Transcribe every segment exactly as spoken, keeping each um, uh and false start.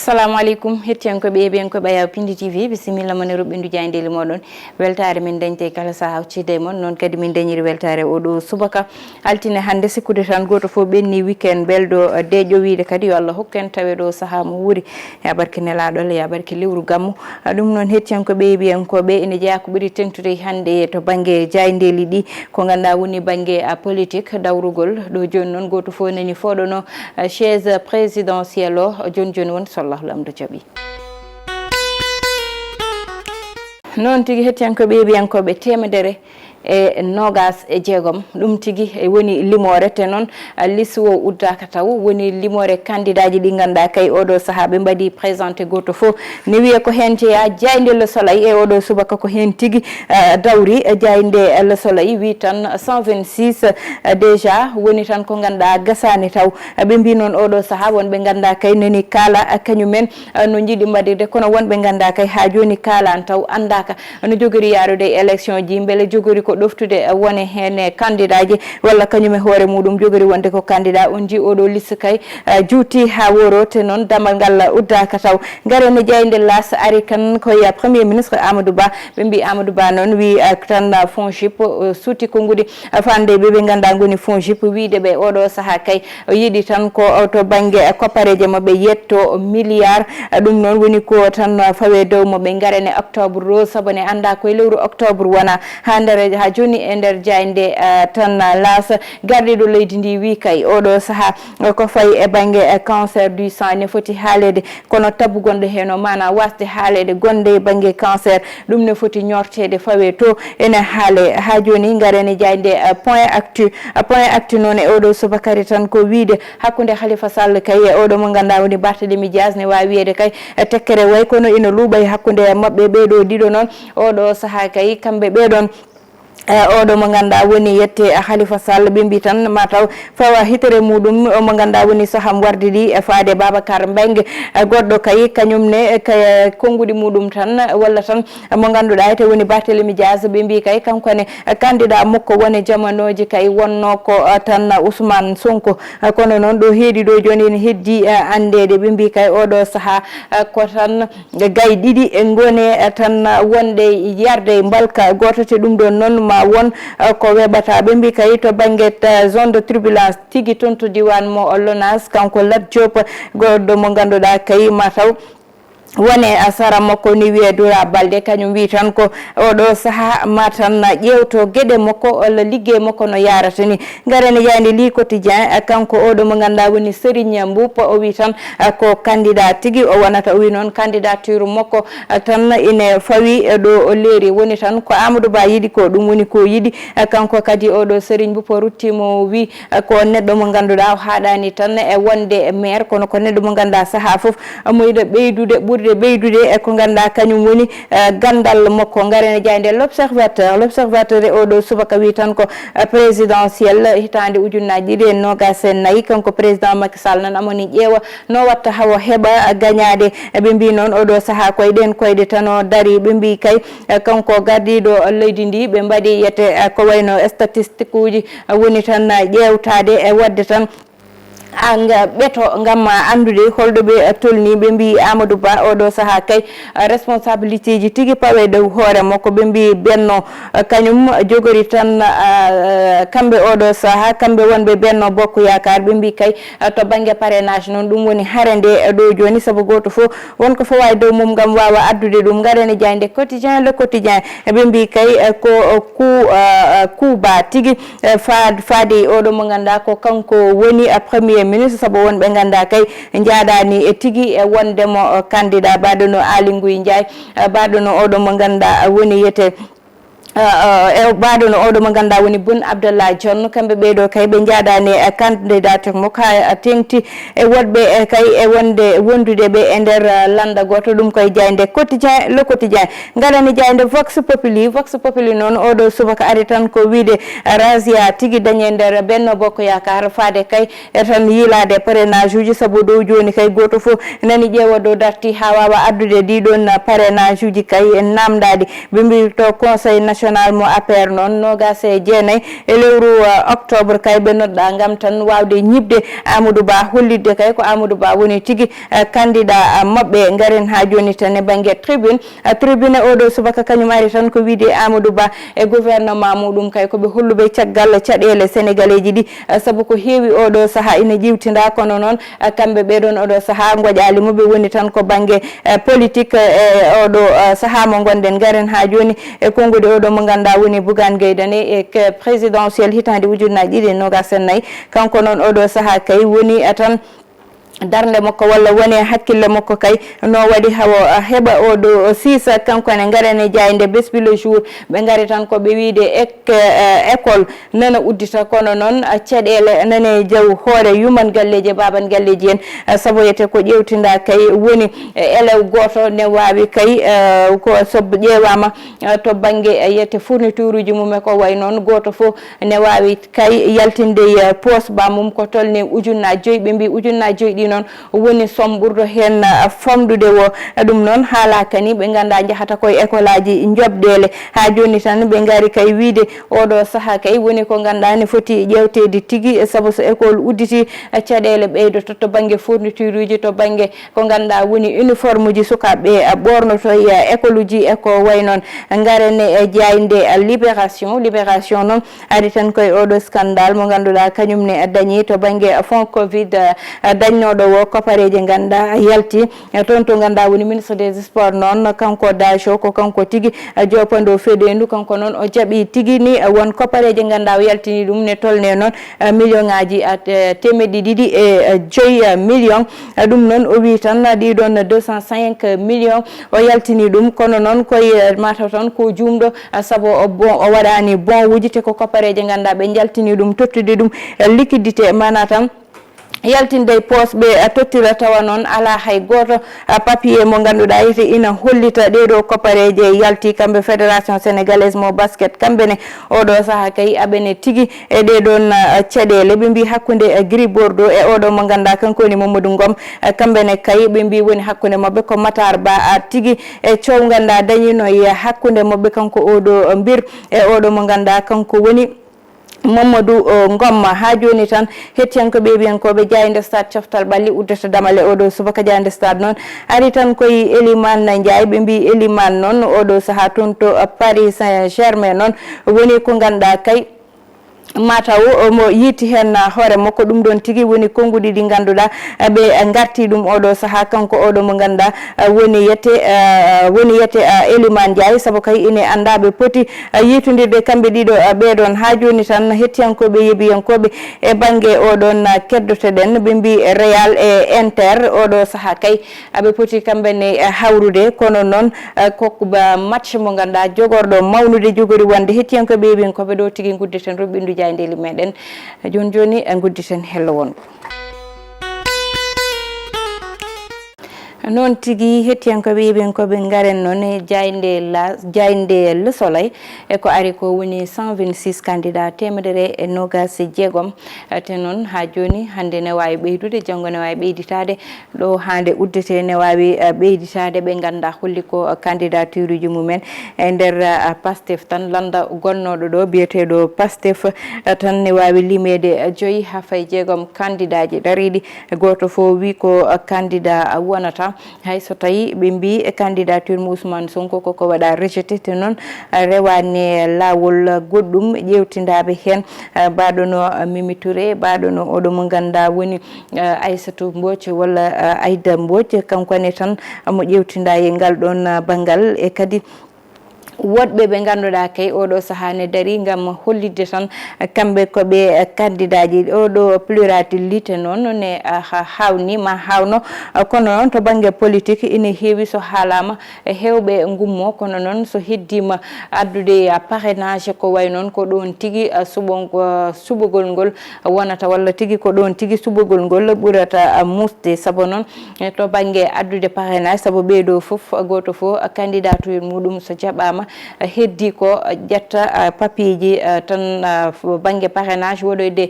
Assalamu aleykum, hettiyankoɓe e ɓiyankoɓe Ayaw Pindi T V, bisimilla mon e roɓɓindu jaayndeeli moɗon. Weltaare min dañte kala saha hawtide e mon, noon kadi min dañiri weltaare oɗo subaka altine hannde. Sikkude tan gooto fof ɓenni weekend belɗo, eh, deeƴo wiide kadi yo Allah hokku en tawe ɗo saha mo wuuri. Ya barke nelaaɗo Allah, ya barke lewru gammu. Ah, ɗum noon hettiyankoɓe e ɓiyankoɓe ene jeyaa ko ɓuri teŋtude hannde to bannge jaayndeeli ɗi, ko ngannduɗaa woni bannge, ah, politique, dawrugol. Ɗo jooni noon gooto fof nani fooɗono, ah, chaise présidentielle o. Jooni jooni won so Allahu Laamɗo jaɓi. Noon tigi hettiyankoɓe e ɓiyankoɓe teemedere e noogas e jeegom. Ɗum tigi e woni limoore te noon, ah, liste o uddaaka taw. Woni limoore kandidaaji ɗi ngannduɗaa kay oɗo saha ɓe mbaɗi présenté gooto fof. Ne wiye ko heen jeyaa jaaynde Le Soleil e oɗo subaka ko heen tigi, ah, dawri. Jaaynde Le Soleil wi tan cent vingt-six, ah, déjà woni tan ko ngannduɗaa gasaani taw. Ah, ɓe mbi noon oɗo saha wonɓe ngannduɗaa kay nani kaala, ah, kañumen, ah, no njiɗi mbaɗirde, kono wonɓe ngannduɗaa kay haa jooni kaalaani taw anndaaka no jogori yaarude e élection ji, mbele jogori ko ɗoftude, ah, wone heen e kandidaaji walla kañum e hoore muɗum jogori wonde ko candidat. On nji oɗo liste kay, ah, juuti haa woro te noon damal ngal uddaaka taw. Ngaren e jaaynde L'As ari kan ko ya Premier Ministre Amadou Ba. Ɓe mbi Amadou Ba noon wi, ah, tan, ah, FONGIP, ah, suuti konnguɗi, ah, fande ɓe ɓe ngannduɗaa ngoni FONGIP wiide ɓe oɗo saha kay o yiɗi tan ko to bannge koppareeje maɓɓe yetto milliard. Ɗum noon woni ko tan fawe dow mo ɓe ngarane octobre rose, sabu ne annda koye lewru octobre wona haa nder, haa jooni e nder jaaynde, eh, tan L'As. Gardiiɗo leydi ndi wi kay oɗo saha ko fayi e bannge, eh, cancer du sang ne foti haaleede, kono tabu gonɗo heen o maana wasde haaleede gonde e bannge cancer, ɗum ne foti ñorteede fawe to ene haale. Haa jooni ngarane jaaynde, eh, Point Actu. Eh, Point Actu noon e oɗo subakari tan ko wiide hakkunde Khalifa Sall kay e oɗo mo ngannduɗaa woni Barthélémy Dias ne waawi wiyeede kay, eh, tekkere way kono ina luuɓa e hakkunde maɓɓe ɓeeɗo ɗiɗo noon. Oɗo saha kay kamɓe ɓeeɗon, eh, oɗo mo ngannduɗaa woni yette, eh, Khalifa Sall ɓe mbi tan mataw fawa hitere muɗum o mo ngannduɗaa woni saham warde ɗi e faade Babacar Mbengue, eh, goɗɗo kay kañum ne, eh, kay, eh, konnguɗi muɗum tan walla tan mo ngannduɗaa ete woni Barthélémy Dias, ɓe mbi kay kanko ne, eh, candidat makko wone jamanooji kay wonno ko, eh, tan Ousmane Sonko. Eh, kono noon ɗo heedi ɗo jooni ene heddi, eh, anndeede. Ɓe mbi kay oɗo saha, eh, ko tan gay ɗiɗi e ngone, eh, tan wonde yarde mbalka gooto te ɗum ɗon noon ma won, eh, ko weɓata. Ɓe mbi kay to bannge, eh, zone de turbulence tigi toon to diwan mo Lonas, kanko Lat Diop, goɗɗo mo ngannduɗaa kay mataw wone, a, sara makko ni wiye Dura Balde, kañum wi tan ko oɗo saha ma tan ƴeewto geɗe makko walla liggey makko no yarata ni. Ngaren e jaaynde Le Quotidien, a, kanko oɗo mo ngannduɗaa woni Serigne Mboup, o wi tan, a, ko candidat tigi o wonata. O wi noon candidature makko, a, tan ine fawi, a, ɗo o leeri. Woni tan ko Amadou Ba yiɗi ko, ɗum woni ko yiɗi. A, kanko kadi oɗo Serigne Mboup o rutti mo wi, a, ko neɗɗo mo ngannduɗaa o haaɗaani tan e wonde maire, kono ko neɗɗo mo ngannduɗaa saha fof omo yiɗa ɓeydude, ɓurde ɓeydude e ko ngannduɗaa kañum woni, eh, ganndal makko. Ngaren e jaaynde L'Observateur. L'Observateur e oɗo subaka wi tan ko, eh, présidentiel hitaande ujunnaaji ɗiɗi e noogas e nayi, kanko président Macky Sall nan amoni ƴeewa no watta hawo heɓa, eh, gañaade. Eh, ɓe mbi noon oɗo saha koye ɗen koyɗe tan o dari. Ɓe mbi kay, eh, kanko gardiiɗo leydi ndi ɓe mbaɗi yete, eh, ko wayno statistique uji, eh, woni tan, eh, ƴeewtaade e waɗde tan anga ɓeto ngam anndude holɗo ɓe tolni. Ɓe mbi Amadou Ba oɗo saha kay, eh, responsabilité ji tigi pawe dow hoore makko. Ɓe mbi Benno, eh, kañum jogori tan, eh, kamɓe oɗo saha, kamɓe wonɓe Benno Bokk Yaakaar. Ɓe mbi kay, eh, to bannge parrainage noon ɗum woni hare nde, eh, ɗo jooni, sabu gooto fof won ko fawa e dow mum ngam waawa addude ɗum. Ngaren e jaaynde Quotidien, Le Quotidien, eh, ɓe mbi kay, eh, ko, eh, ku, eh, eh, kuuba tigi, eh, fa-, faade e oɗo mo ngannduɗaa ko kanko woni, eh, premier ministre, sabu wonɓe ngannduɗaa kay njaaɗaani e tigi e wonde mo, eh, candidat. Mbaɗo no Aly Ngouille Ndiaye, eh, mbaɗo no oɗo mo ngannduɗaa, eh, woni yete, eh, eh, e mbaɗo no oɗo mo ngannduɗaa woni Boun Abdallah Dionne. Kamɓe ɓeeɗo kay ɓe njaaɗaani e candidature mo ka, eh, teŋti e woɗɓe, eh, kay e wonde wondude ɓe e nder, eh, lannda gooto. Ɗum koye jaaynde Quotidien, Le Quotidien. Ngaren e jaaynde Vox Populi. Vox Populi noon oɗo subaka ari tan ko wiide, eh, razia tigi dañi e nder Benno Bokk Yaakaar faade kay e tan yiilaade parrainage uji, sabu dow jooni kay gooto fof nani ƴeewa dow darti haa waawa addude ɗiɗon parrainage uji kay e namdaade. Ɓe mbi to Conseil National national mo A P R noon, noogaas e jeenayi e lewru, eh, octobre kay ɓe nodda ngam tan waawde ñiɓde Amadou Ba, hollitde kay ko Amadou Ba woni tigi, eh, candidat, eh, maɓɓe. Ngaren haa jooni tan e bannge tribune. Eh, tribune oɗo subaka kañum ari tan ko wiide Amadou Ba e gouvernement muɗum kay ko ɓe holluɓe caggal caɗeele sénégaleeji ɗi, eh, sabu ko heewi oɗo sahaa ina ƴiwtinda, kono noon, eh, kamɓe ɓeɗon oɗo sahaa ngoƴaali mo ɓe woni tan ko bannge, eh, politique, eh, e oɗo, eh, sahaa mo ngonɗen. Ngaren haa jooni e konnguɗi oɗo mo ngannduɗaa woni Bougane Gueye Dany e ke-, présidentiel hitaande ujunnaji ɗiɗi e noogas e nayi. Kanko noon oɗo sahaa kay woni, eh, tan darnde makko walla woni e hakkille makko kay no waɗi hawo, eh, heɓa oɗo siisa. Kanko ne ngaren e jaaynde Besbi le jour, ɓe ngari tan ko ɓe wiide ek-, eh, école nana uddita, kono noon, ah, caɗeele nane jaw hoore yuman galleeji e baaban galleeji en, ah, sabu yete ko ƴeewtinda kay woni, eh, élève gooto ne waawi kay, eh, ko so ƴeewaama, eh, to bannge, eh, yete fourniture uji mum e ko wayi noon, gooto fof ne waawi kay yaltinde, eh, poos ba mum ko tolni ujunnaaji joyi. Ɓe mbi ujunnaaji joyi ɗi noon woni somme ɓurɗo heen, ah, famɗude o. Ɗum noon haalaaka ni ɓe ngannduɗaa njahata koye école aji njoɓdeele. Haa jooni tan ɓe ngari kay wiide oɗo sahaa kay woni ko ngannduɗaa ne foti ƴeewteede tigi, sabu so école udditi, ah, caɗeele ɓeydoto to bannge fourniture uji, to bannge ko ngannduɗaa woni uniforme uji sukaaɓe, ah, ɓoornoto e, ah, école uji e ko wayi noon. Ngaren e jaaynde, ah, Libération. Libération noon ari tan koye oɗo scandale mo ngannduɗaa kañum ne dañi to bannge fonds covid, eh, dañnooɗo o kopareeje ngannduɗaa yalti. Eh, toon to ngannduɗaa woni ministre des sports noon, kanko Daco ko kanko tigi, eh, joppanɗo fedeendu, kanko noon o jaɓi tigi ni, eh, won kopareeje ngannduɗaa o yaltini ɗum ne tolne noon, eh, million ŋaaji, eh, te-, teemeɗɗe ɗiɗi e, eh, joyi, eh, million. Eh, ɗum noon o wi tan, eh, ɗiɗon deux cent cinq millions o yaltini ɗum, kono noon koye, eh, mataw tan ko juumɗo, ah, sabu o bon, o waɗaani bon wuji te ko kopareeje ngannduɗaa ɓe njaltini ɗum, tottude ɗum, eh, liquidité, maanaa tan yaltinde e poos ɓe, ah, tottira tawa noon alaa hay gooto, ah, papier mo ngannduɗaa yete ina hollita ɗee ɗoo kopareeje yalti. Kamɓe Fédération Sénégalaise mo Basket, kamɓe ne oɗo sahaa kay aɓene tigi e ɗee ɗoon, ah, caɗeele. Ɓe mbi hakkunde, eh, Gris Bordeaux e oɗo mo ngannduɗaa kanko woni Mamadou Ngom, eh, kamɓe ne kay ɓe mbi woni hakkunde maɓɓe ko Matar Ba, ah, tigi e coow ngannduɗaa dañino e hakkunde maɓɓe kanko oɗo mbir e oɗo mo ngannduɗaa kanko woni Mamadou, o, Ngom. Haa jooni tan hettiyankooɓe e wiyankooɓe jaaynde Stade Coftal Ɓalli uddata damal e oɗo subaka. Jaaynde Stade noon ari tan koye Elimane Ndiaye, ɓe mbi Elimane noon oɗo sahaa toon to Paris Saint-Germain noon woni ko ngannduɗaa kay mataw omo yiiti heen hoore makko. Ɗum ɗoon tigi woni konnguɗi ɗi ngannduɗaa, eh, ɓe ngarti ɗum oɗo sahaa. Kanko oɗo mo ngannduɗaa, eh, woni yete, eh, woni yete, eh, Elimane Ndiaye, sabu kay ine anndaa ɓe poti, eh, yiitondirde kamɓe ɗiɗo, eh, ɓee ɗoon. Haa jooni tan hettiyankooɓe, yeebiyankooɓe e bannge oɗoon, eh, keddoto-ɗen, ɓe mbi Real e Inter oɗo sahaa kay aɓe poti kamɓe ne, eh, hawrude, kono noon, eh, ko ba match mo ngannduɗaa jogorɗo mawnude jogori wonde. Hettiyankooɓe, yeebiyankooɓe, ɗo tigi ngudditen ro ɓinndu jaayndeeli meɗen. Jooni jooni, eh, ngudditen hello wongo. Noon tigi, hettiyankooɓe, yeebiyankooɓe, ngaren noon e jaaynde la, jaaynde Le Soleil. E ko ari ko woni cent vingt-six candidats, teemedere e noogas e jeegom. Eh, te noon, haa jooni, hannde ne waawi ɓeydude, janngo ne waawi ɓeyditaade. Ɗo haa nde uddete ne waawi, eh, ɓeyditaade. Ɓe nganndaa holli ko, eh, candidature uji mumen e nder, eh, Pastef tan, lannda gonnooɗo ɗo, biyeteeɗo Pastef, eh, tan ne waawi limeede, eh, joyi haa fayi jeegom candidats ji dariiɗi. Gooto fof wi ko, eh, candidat wonata. Hay so tawi ɓe mbi, eh, candidature mo Ousmane Sonko koko waɗa rejeté, te noon, eh, rewaani laawol goɗɗum ƴeewtindaaɓe heen, eh, mbaɗo no, eh, Mimi Touré, mbaɗo no oɗo mo ngannduɗaa woni, eh, Aissatou Mbodj walla, eh, Aïda Mbodj, kanko ne tan mo ƴeewtinda e ngal ɗoon, eh, banngal. E kadi woɗɓe ɓe ngannduɗaa kay oɗo sahaa ne darii ngam hollitde tan, eh, kamɓe ko ɓe, eh, candidats ji. Oɗo pluralité noon ne, ah, ha-, haawnii ma haawno, eh, kono noon to bannge politique ine heewi so haalaama, eh, heewɓe ngummo, kono noon so heddiima addude, ah, parrainage ko wayi noon ko ɗoon tigi, ah, suɓo-, ah, suɓogol ngol wonata walla tigi ko ɗoon tigi suɓogol ngol ɓurata, ah, muusde. Sabu noon, eh, to bannge addude parrainage, sabu ɓee ɗoo fof, gooto fof, ah, candidature muɗum so jaɓaama, Heddi ko ƴetta papiyeji tan, bannge parrainage woɗoyde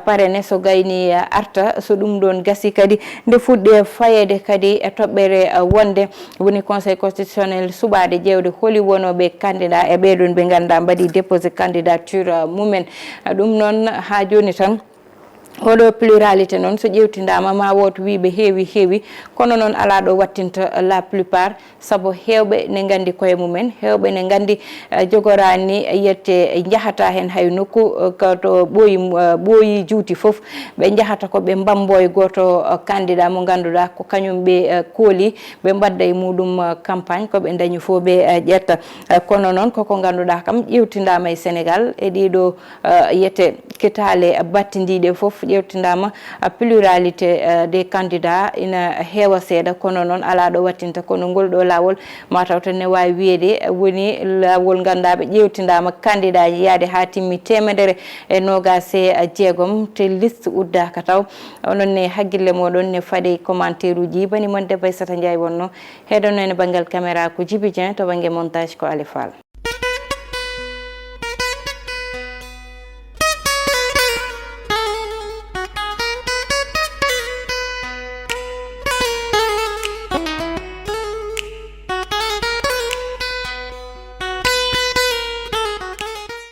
parrainé so gayni arta, so ɗum ɗon gasi kadi nde fuɗɗe fayeede kadi e toɓɓere wonde woni Conseil constitutionnel suɓaade ƴeewde holi wonooɓe candidat e ɓee ɗon ɓe ngannduɗaa mbaɗi déposé candidature mumen. Ɗum noon haa jooni tan, oɗo pluralité noon so ƴeewtindaama ma woot wii ɓe heewi heewi, kono noon alaa ɗo wattinta la plupart, sabu heewɓe ne nganndi koye mumen, heewɓe ne nganndi jogoraani yette njahata heen hay nokku, ko to ɓooyi ɓooyi juuti fof ɓe njahata ko ɓe mbamboy gooto candidat mo ngannduɗaa ko kañum ɓe kooli, ɓe mbadda e muɗum campagne, ko ɓe ndañi fof ɓe ƴetta. Kono noon koko ngannduɗaa kam ƴeewtindaama e Sénégal e ɗiɗo yette kitaale battindiiɗe fof ƴeewtindaama, pluralité des candidats ina heewa seeɗa, kono noon alaa ɗo wattinta. Kono ngol ɗo laawol mataw tan ne waawi wiyeede woni laawol ngannduɗaa ɓe ƴeewtindaama candidat yaade haa timmi teemedere e noogaas e jeegom, te liste uddaaka taw. Onon ne hakkille mooɗon ne faɗi commentaire uji bani mon debbo Aissata Ndiaye wonno, heɗono ene banngal caméra ko Djiby Dieng, to bannge montage ko Ali Fall.